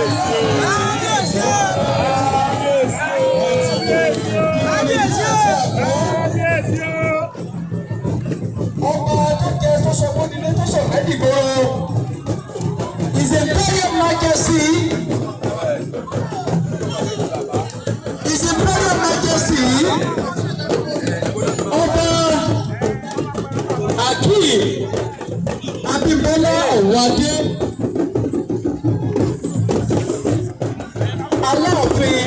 Kábíyèsí o. Kábíyèsí o. Kábíyèsí o. Ọba tó jẹ tó sọ fún nílé tó sọ lẹ́dìgbòrò. His Imperial Majesty. His Imperial Majesty. Ọba Akeem Abímbọ́lá Ọ̀wádé. Aláàfin.